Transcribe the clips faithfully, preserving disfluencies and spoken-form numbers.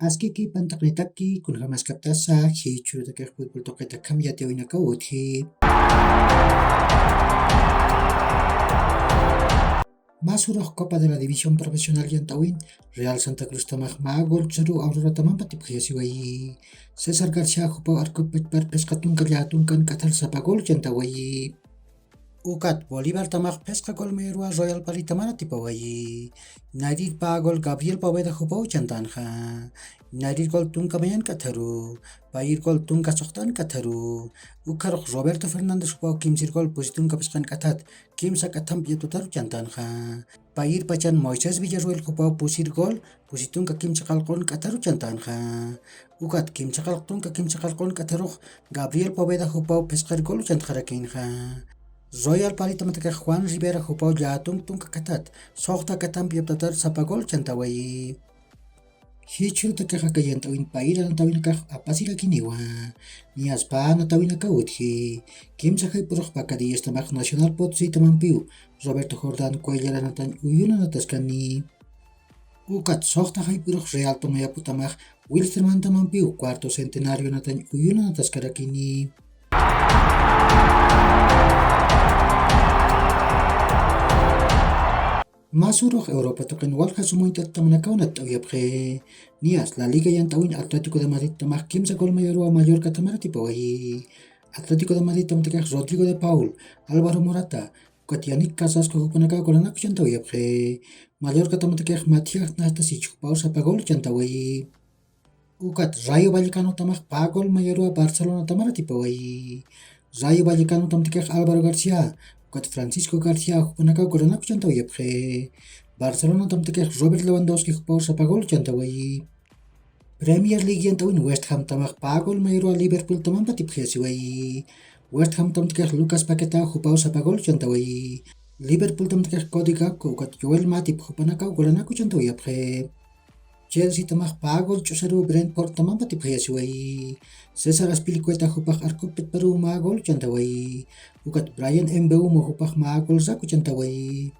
Askiki pantaqnitaki, kunjamaskaptasa jichhürutakix futbol tuqita akham yatiyawinakaw utji. Mä surux Copa de la División Profesional yant'awin, Real Santa Cruztamax mä gol ch'usaruw Auroratamanpa tipjayasiwayi. César García jupaw arkup pachpar phisqa tunka lläta tunkan k'athar sapa gol chantawayi. Ukat Bolivartamax phisqa gol mayaruwa Royal Palitamar atipawayi. Nayrir pä gol Gabriel Poveda jupaw chantänxa. Nayrir gol tunka mayan k'atharu. Payir gol tunka suxt'an k'atharu. Ukharux Roberto Fernández jupaw kimsir gol pusi tunka phisqan k'athat kimsa k'athamp yatutaru chantänxa. Payir pachan Moisés Villarroel jupaw pusir gol pusi tunka kimsa qalq'un k'atharu chantänxa. Ukat kimsa qalq tunka kimsa qalq'un k'atharux Gabriel Poveda jupaw phisqar gol chantxarakinxa. Royal Palitamatakix Juan Rivera jupaw lläta tunka k'athat suxta k'athamp yaptatar sapa gol chantawayi. Jichhürutakix aka yant'awin payir anatawinakax apasirakiniwa. Niyas pä anatawinakaw utji. Kimsa jayp'urux Pacadillastamax Nacional Potositamampiw Roberto Jordán Cuellar anatañ uyuna anataskani. Ukat suxta jayp'urux Real Tomayapputamax Wilstermantamampiw Cuarto Centenario anatañ uyuna anataskarakini. Mä surux Europa tuqin walja suma uñt'at tamanakaw natt'awiyapxi. Niyas La Liga yant'awin Atlético de Madridtamax kimsa gol mayaruwa Mallorcatamar atipawayi. Atlético de Madridtamatakix Rodrigo de Paul, Álvaro Morata, ukat Yannick Carrasco jupanakaw golanak chantawayapxi. Mallorcatamatakixa Matías Nastasic jupaw sapa gol chantawayi. Ukat Rayo Vallecanotamax pä gol mayaruwa Barcelonatamar atipawayi. Rayo Vallecanotamatakix Álvaro García, ukat Francisco García jupanakaw golanak chantawayapxi. Barcelonatamatakixa Robert Lewandowski jupaw sapa gol chantawayi. Premier League yant'awin West Hamtamax pä gol mayaruwa Liverpooltamampa tipjayasiwayi. West Hamtamatakixa Lucas Paqueta jupaw sapa gol chantawayi. Liverpooltamatakixa Cody Gakpo ukat Joel Matip jupanakaw golanak chantawayapxi. Chelseatamax pä gol ch'usaruw Brentfordtamampa tipjayasiwayi. César Azpilicueta jupax arkup pachparuw mä gol chantawayi. Ukat Bryan Mbeumo jupax mä gol raku chantawayi.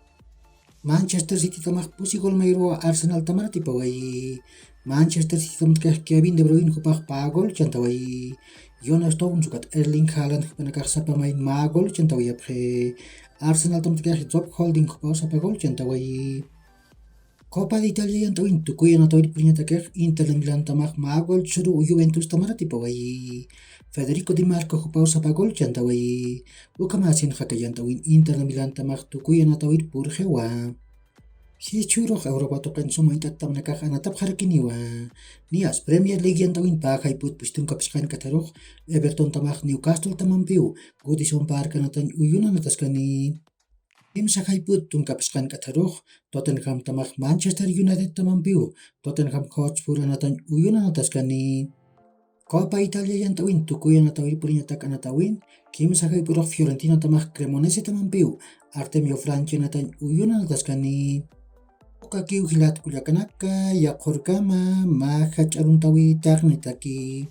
Manchester Citytamax pusi gol mayaruwa Arsenaltamar atipawayi. Manchester Citytamatakixa Kevin De Bruyne jupax pä gol chantawayi. John Stones ukat Erling Haaland jupanakax sapa mayn mä gol chantawayapxi. Arsenaltamatakixa Job Holding jupaw sapa gol chantawayi. Copa de Italia yant'awin tukuy anatawir puriñatakix Inter de Milantamax mä gol ch'usaruw Juventustamar atipawayi. Federico Di Marco jupaw sapa gol chantawayi. Ukhamäsinxa aka yant'awin Inter de Milantamax tukuy anatawir purxiwa. Jichhürux Europa tuqin suma uñt'at tamanakax anatapxarakiniwa. Niyas Premier League yant'awin pä jayp'ut pusi tunka phisqan k'atharux Evertontamax Newcastletamampiw Goodison Park anatañ uyuna anataskani. Kimsa jayp'ut tunka phisqan k'atharux Tottenhamtamax Manchester Unitedtamampiw Tottenham Hotspur anatañ uyuna anataskani. Copa Italia yant'awin tukuy anatawir puriñatak anatawin, kimsa jayp'urux Fiorentinatamax Cremonesetamampiw Artemio Franchi anatañ uyuna anataskani. Ukakiw jilat kullakanaka, yaqhurkama, mä jach'a aruntäwi taqnitaki.